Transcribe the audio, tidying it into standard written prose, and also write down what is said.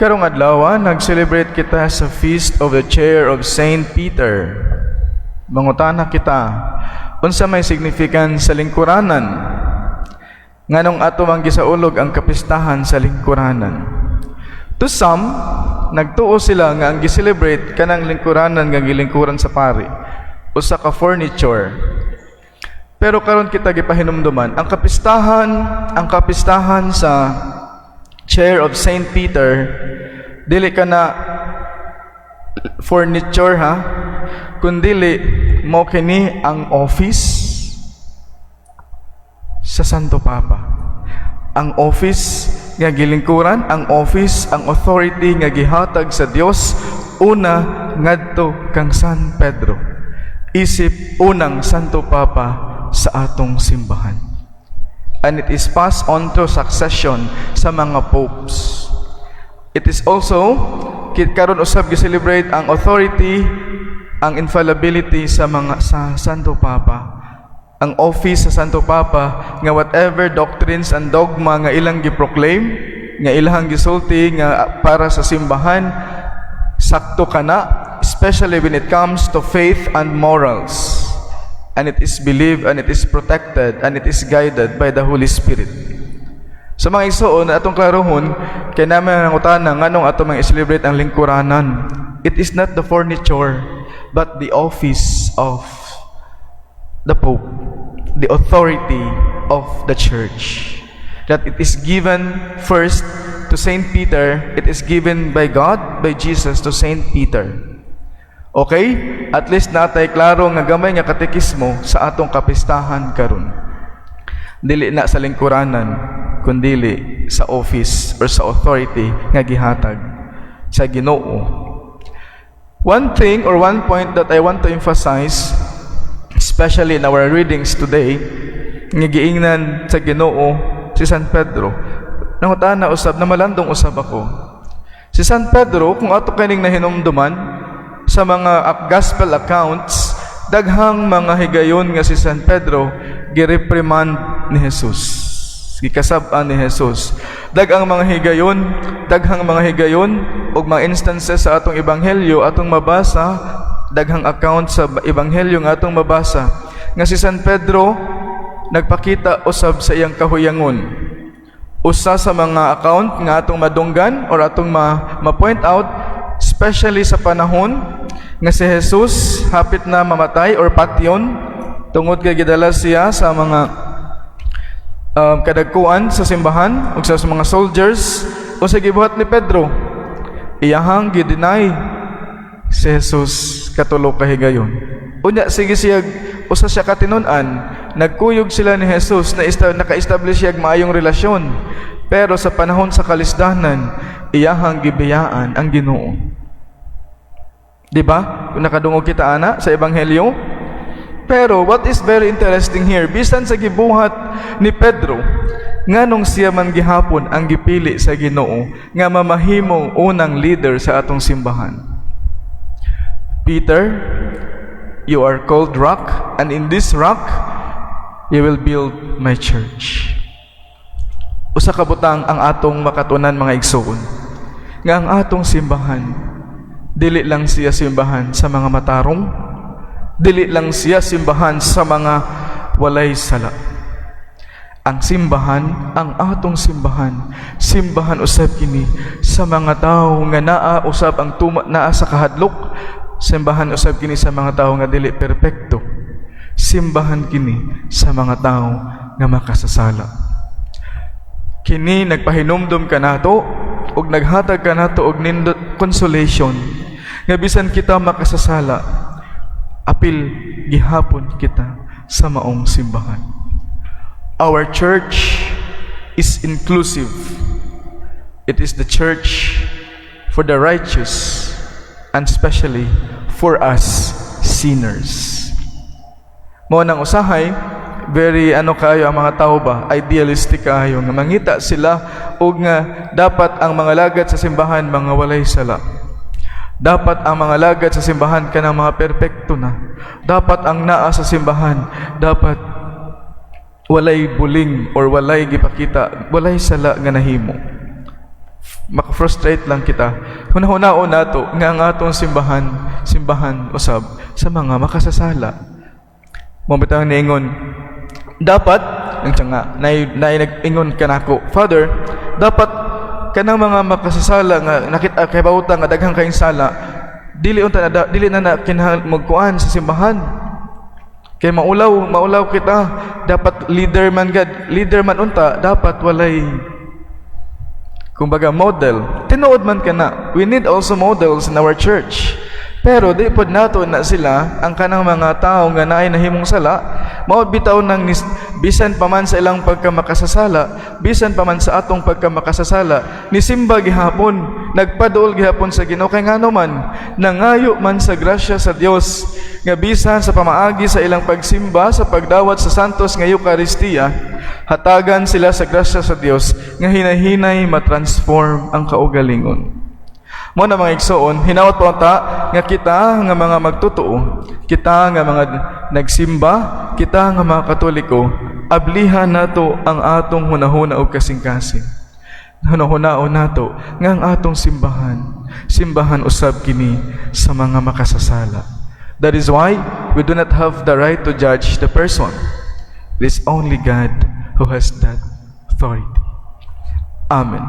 Karong adlaw, nag-celebrate kita sa Feast of the Chair of Saint Peter. Mangutana kita, unsa may significance sa lingkuranan? Nganong ato mang gisaulog ang kapistahan sa lingkuranan? To some, nagtuo sila nga ang gi-celebrate kanang lingkuranan nga gilingkuran sa pari, usa ka furniture. Pero karon kita gipahinumduman, ang kapistahan sa Chair of Saint Peter, dili ka na furniture ha, kundili mo kini ang office sa Santo Papa. Ang office nga gilingkuran, ang office, ang authority nga gihatag sa Dios una ngadto kang San Pedro, isip unang Santo Papa sa atong simbahan. And it is passed on to succession sa mga popes. It is also karon usab gi-celebrate ang authority, ang infallibility sa mga sa Santo Papa. Ang office sa Santo Papa nga whatever doctrines and dogma nga ilang gi-proclaim, nga ilang gisulti nga para sa simbahan, sakto kana, especially when it comes to faith and morals. And it is believed and it is protected and it is guided by the Holy Spirit. Sa mga igsoon, atong klarohon, kay naman nangutana nganong ato mang i-celebrate ang lingkuranan. It is not the furniture, but the office of the Pope, the authority of the Church. That it is given first to Saint Peter, it is given by God, by Jesus to Saint Peter. Okay? At least natay klaro nga gamay nga katekismo sa atong kapistahan karon. Dili na sa lingkuranan, kundili sa office or sa authority nga gihatag sa Ginoo. One thing or one point that I want to emphasize, especially in our readings today, nga giingnan sa Ginoo si San Pedro. Nangutana usab, na malandong usab ako. Si San Pedro, kung ato kaning nahinumduman sa mga gospel accounts, daghang mga higayon nga si San Pedro gireprimand ni Jesus. Gikasab-an ni Jesus. Daghang mga higayon ug mga instances sa atong ebanghelyo atong mabasa, daghang account sa ebanghelyo nga atong mabasa nga si San Pedro nagpakita usab sa iyang kahuyangon. Usa sa mga account nga atong madunggan or atong ma-point out, especially sa panahon nga si Jesus hapit na mamatay or patyon tungod kay gidala siya sa mga kadagkuan sa simbahan ug sa mga soldiers, unsa gibuhat ni Pedro? Iyahang gi-deny si Jesus katulo ka higayon. Unya sige siya, usa siya ka tinun-an, nagkuyog sila ni Jesus na naka-establish siya maayong relasyon. Pero sa panahon sa kalisdanan, iyahang gibiyaan ang Ginoo. Di ba? Kung nakadungog kita ana sa ebanghelyo. Pero what is very interesting here, bisan sa gibuhat ni Pedro, nganong siya man gihapon ang gipili sa Ginoo nga mamahimong unang leader sa atong simbahan? "Peter, you are called rock, and in this rock you will build my church." Usa ka butang ang atong makatunan, mga igsoon, nga ang atong simbahan, dili lang siya simbahan sa mga matarong, dili lang siya simbahan sa mga walay sala. Ang simbahan, ang atong simbahan, simbahan usab kini sa mga tawo nga naa usab ang tuma, naa sa kahadlok, simbahan usab kini sa mga tawo nga dili perpekto. Simbahan kini sa mga tawo nga makasasala. Kini nagpahinumdum kanato ug naghatag kanato og nindot consolation nga bisan kita makasasala, apil gihapon kita sa maong simbahan. Our church is inclusive. It is the church for the righteous and especially for us sinners. Mao nang usahay very ano kayo ang mga tao ba, idealistic kayo nga mangita sila og nga dapat ang mga lagad sa simbahan mga walay sala. Dapat ang mga lagad sa simbahan kanang mga perpekto na. Dapat ang naa sa simbahan dapat walay buling or walay gipakita, walay sala nga nahimo. Maka-frustrate lang kita. Hunahunaon nato nga ang atong simbahan, simbahan usab sa mga makasasala. Mao bitang niingon, dapat ang nga nay nag-ingon kanako, "Father, dapat kanang mga makasasala nga nakita kay bawta nga daghang kayong sala, dili unta na dili na na kinahanglan magkuan sa simbahan kay maulaw maulaw kita. Dapat leader man gad, leader man unta, dapat walay kumbaga model." Tinuod man kana, we need also models in our church, pero di pod nato na sila, ang kanang mga tao nga naay nahimong sala, mao bitaw nang bisan pa man sa ilang pagkamakasasala, bisan pa man sa atong pagkamakasasala, nisimba gihapon, nagpaduol gihapon sa Ginoo, kay ngano man nangayo man sa grasya sa Dios nga bisan sa pamaagi sa ilang pagsimba, sa pagdawat sa Santos nga Eukaristiya, hatagan sila sa grasya sa Dios nga hinahinay matransform ang kaugalingon. Mao na, mga igsoon, hinawat pa unta nga kita nga mga magtotoo, kita nga mga nagsimba, kita nga mga Katoliko, ablihan nato ang atong hunahuna og kasing-kasing. Hunahunaon nato nga ang atong simbahan, simbahan usab kini sa mga makasasala. That is why we do not have the right to judge the person. It is only God who has that authority. Amen.